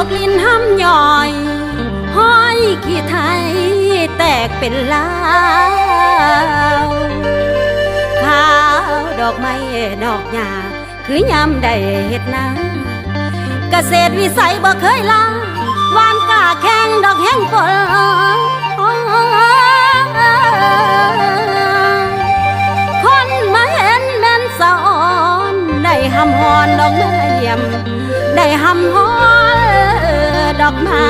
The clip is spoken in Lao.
ອກລິ້ນຫຳຍ້ອຍ ຫ້ອຍຂີ້ໄທແຕກເປັນລາວ ຂາວດອກໄມ້ນອກຫຍ້າ ຄືຍາມໄດ້ເຮັດນາ ກະເສດວິໄສບໍ່ເຄີຍລາ ຫວ່ານກ້າແຂ່ງດອກແຮງຝົນ ຄົນມາເຫັນແມ່ນສະອອນ ໄດ້ຫຳຮ້ອນດອກໄມ້ຢ້ຽມ ໄດ້ຫຳຮ້ອນດອກໄມ້